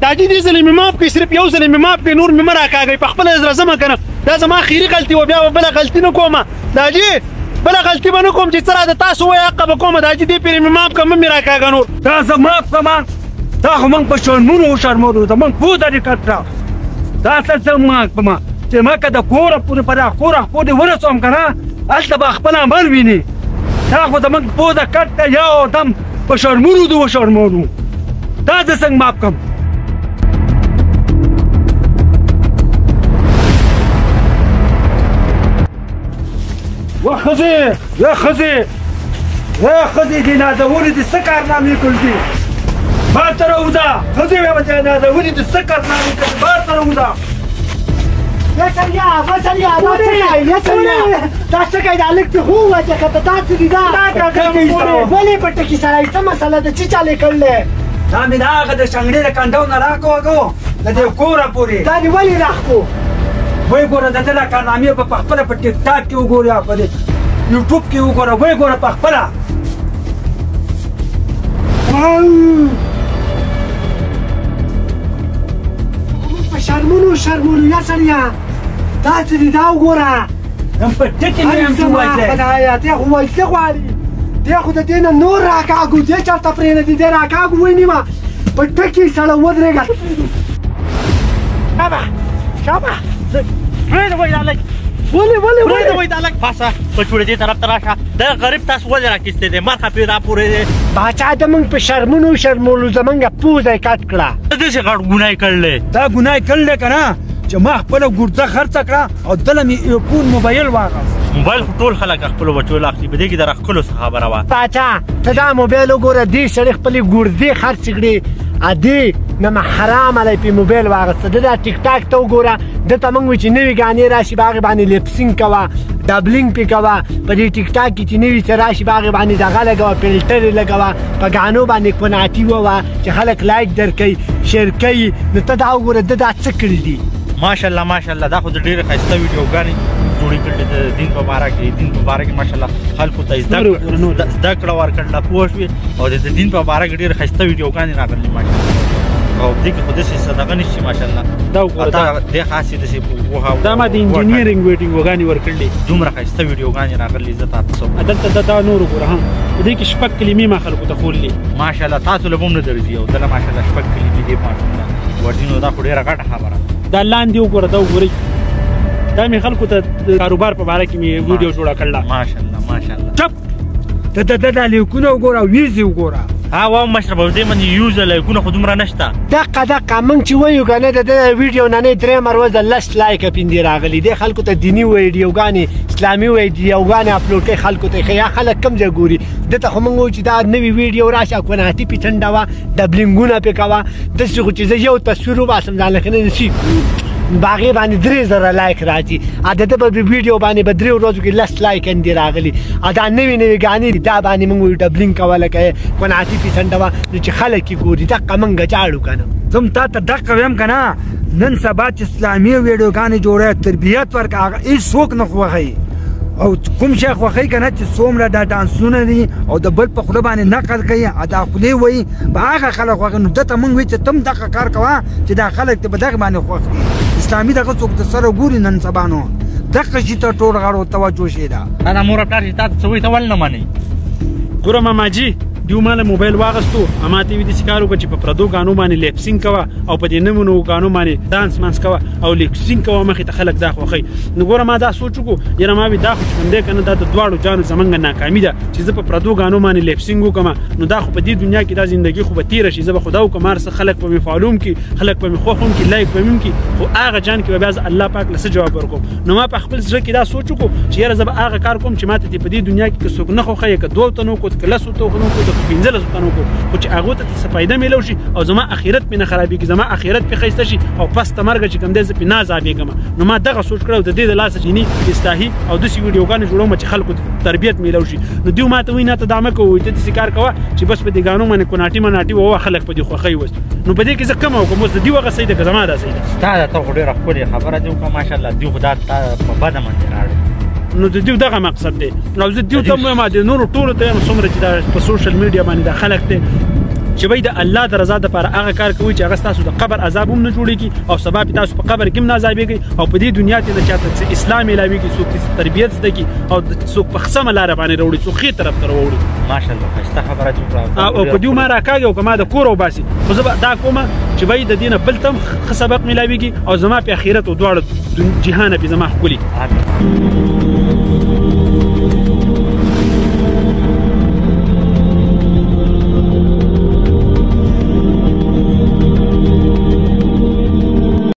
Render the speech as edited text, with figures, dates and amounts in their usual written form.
دا دې ځلې مې معاف کړئ، صرف یو ځلې مې معاف کړئ، نور مې مه راکاږئ. په خپله راځمه که نه دا زما اخري غلطي وه، بیا به بله غلطي نه کومه. دا جي بله غلطي به نه کوم چې څه راته تاسو وایئ حقه به کومه. دا جي دې پېرې مې معاف کړه، مه مې راکاږه نور. دا زه معاف کړم، دا خو موږ په شرمونو وشرمولو، زموږ پوزه دې کټ کړه. دا څه زه معاف کړم چې ما که د کوره پورې په دا کوره پورې ورسوم که نه هلته به خپل عمل ویني. دا خو زموږ پوزه کټ کړه، یو دم په شرمونو دې وشرمولو. دا زه څنګه معاف کړم؟ وخزي يا خزي يا خزي دي نازولي دي سكر نامي كل دي بارتر ودا خزي يا نازولي دي سكر نامي كل بارتر ودا. يا سريع يا سريع يا سريع دا څه کوي؟ دا لږ پې خو ووایه که ته دا څه دي؟ دا ولې په ټکي سره څه مسله ده چې چالې کړلی؟ دا مې د هغه د شنګړې د کنډو نه راکوږو د دې کوره پورې. دا دې ولې راښکو؟ وی ګوره د ده دا کارنامې به په خپله په ټیک ټاک کې وګورې او په دې یوټیوب کې وګوره، وی ګوره په خپله. موږ په شرمونو شرمولو یا سړیه، دا څه دي؟ دا وګوره. هم په ټکي مې هم ووژلی. خدایه دی خو وژل غواړي، دی خو د دې نه نور راکاږو، دی چېرته پرېنږدي، دی راکاږو ونیمه په ټکي سړی ودرېږه. شابه شابه پرېږده وایي دا لږ. ولې ولې پرېږده وایي دا لږ. پاسه په چوړې دې طرف ته راشه، دا غریب تاسو ولې راکیستی دی؟ مرخه پرې راپورې دی. باچا د موږ په شرمونو شرمولو زموږ پوزه یې کټ کړه. داسې غټ ګناه یې کړلی. دا ګناه یې کړلی که نه چې ما خپله ګرده خرڅه کړه او دله مې ایفون موبایل واخیست. موبایل خو ټول خلک خپلو بچو له اخلي، په دې کې د راښکلو څه خبره وه. باچا ته دا موبایل وګوره، دې سړي خپلې ګردې خرڅې کړې، ادې نه حرام علی پې موبایل واخیسته. ده دا ټیک ټاک ته وګوره، ده ته موږ وایو چې نوې ګانې راشي په هغې باندې لپسینګ کوه، ډبلینګ پې کوه، په دې ټیک ټاک کې چې نوي څه راشي په هغې باندې دغه لګوه، فلټر یې لګوه، په ګانو باندې کوناټي ووه چې خلک لایک درکوي، شیر کوي. نو ته دا وګوره ده دا څه کړي دي. ماشاءالله ماشاءالله، دا خو د ډېرې ښایسته ویډیوګانې جوړې کړلې د دین په باره کې، دین په باره کې ماشاءالله خلکو ته زده کړه ورکړله، پوه شوې؟ او د دین په باره کې ډېرې ښایسته ویډیوګانې راغلې ماشاءالله. او دې کې خو داسې صدقه نشي ماشاءالله. دا وګوره دا دې خاصې داسې ووهه. دا ما د انجینیرینګ ویډیوګانې ورکړلې، دومره ښایسته ویډیوګانې راغلې. زه تاسو څه دلته دا نور وګوره، هم په دې کې شپږ کلمې ما خلکو ته ښولې ماشاءالله. تاسو له به هم نه درځي او دله ماشاءالله شپږ کلمې دې ماشاءالله ورځي، نو دا خو ډېره غټه خبره. دا لاندې وګوره، دا وګورئ، دا مې خلکو ته د کاروبار په باره کې مې ویډیو جوړه کړله. ماشاءالله ماشاءالله. چپ ته د دا لیکونه وګوره، ویزې وګوره. ها واه مشره، په دې باندې یو ځل لایکونه خو دومره نشته. دقه دقه موږ چې وایو که نه د ده ویډیو نه نه درېیمه ورځ لس لایکه پیندې راغلي. دې خلکو ته دیني ویډیوګانې، اسلامي ویډیوګانې اپلوډ کوي، خلکو ته ښیي. خلک کوم ځای ګوري؟ ده ته خو موږ وایو چې دا نوې ویډیو راشه، کوناټي پې څنډه وه، ډبلینګونه پې کوه. داسې خو چې زه یو تصویر وباسم ځان له که نه شي په هغې باندې 3000 لایک راځي. د ده په ویډیو باندې به 3 ورځو کې 10 لایک اندې راغلي. دا نوې نوې ګانې دي، دا باندې موږ وایو ډبلینګ کوه لکه کوناټي پې څنډه وه، نو چې خلک یې ګوري. دقه موږ جاړو که نه. زه هم تا ته دقه وایم که نه، نن سبا چې اسلامي ویډیوګانې جوړوي، تربیت ورکړه، هغه هېڅوک نه خوښوي. او کوم شی خوښوي که نه چې څومره دا ډانسونه دي او د بل په خوله باندې نقل کوي، دا خولې وایي، په هغه خلک خوښوي. نو ده ته موږ وایو چې ته هم دغه کار کوه چې دا خلک ته په دغه باندې خوښ دي. اسلامي دغه څوک د سره ګوري نن سبا، نو دغه شي ته ټول غاړو توجه شي. ده دا مور پلار چې تا ته څه وایي ته ولې نه منې؟ ګوره ماماجي، دیو ماله موبایل واغستو، اما ته وی داسې کار وکړه چې په پردو ګانو باندې لیپسینګ کوه او په دې نوو نوو ګانو باندې ډانس مانس کوه او لیپسینګ کوه، مخې ته خلک دا خوښوي. نو ګوره ما دا سوچ وکړو، یاره ما وی دا خو چې کوم دی که نه دا د دواړو جانو زمونږ ناکامي ده چې زه په پردو ګانو باندې لیپسینګ وکړم، نو دا خو په دې دنیا کې دا زندګي خو به تېره شي، زه به خدا وکړم هر څه خلک به مې فالوم کړي، خلک به مې خوښ هم کړي، لایک به مې هم کړي، خو هغه جان کې به بیا زه الله پاک له څه جواب ورکوم. نو ما په خپل زړه کې دا سوچ وکړو چې یاره زه به هغه کار کوم چې ما ته په دې دنیا کې که څوک نه خوښوي، که دوو تنو وکړو، که لسو تنو وکړو، که 15 تنو وکړو، خو چې هغو ته څه فایده میلو شي او زما اخرت پې نه خرابېږي، زما اخرت پې ښایسته شي او پس ته مرګه چې کوم دی زه پې نه عذابېږم. نو ما دغه سوچ کړی او د دې د لاسه دیني اصلاحي او داسې ویډیوګانې جوړوم چې خلکو ته تربیت میلو شي. نو دوی ما ته وایي نه ته دا مه کوه، وایي ته داسې کار کوه چې بس په دې ګانو باندې کوناټي مناټي ووه، خلک په دې خوښوي اوس. نو په دې کې زه کومه وکړم اوس؟ د دوی هغه صحیح ده که زما دا صحیح ده؟ ستا دا ته خو ډېره ښکلې خبره دې وکړه ماشاءالله. دوی خو دا تا په بده باندې راړې، نو د دیو دغه مقصد دی. او زه دیو ته هم وایم، د نورو ټولو ته یم، څومره چې دا په سوشل میډیا باندې دا خلک دی چې بای د الله د رضا لپاره هغه کار کوي چې هغه تاسو د قبر عذاب هم نه جوړیږي او سبا په تاسو په قبر کې هم نه عذابېږي او په دې دنیا کې د چاته چې اسلام علاویږي، څوک تربیت زده کی او څوک په سمه لاره باندې راوړي، څوک ښې طرف ته راوړي. ماشاءالله ښایسته خبره دې وکړه. او په دې ما راکاږي او که ما د کور وباسي، خو زه به دا کوم چې بای د دې نه بل ته هم ښه سبق میلاویږي او زما په اخرت او دواړو جهانه پې زما ښکلي. آمین.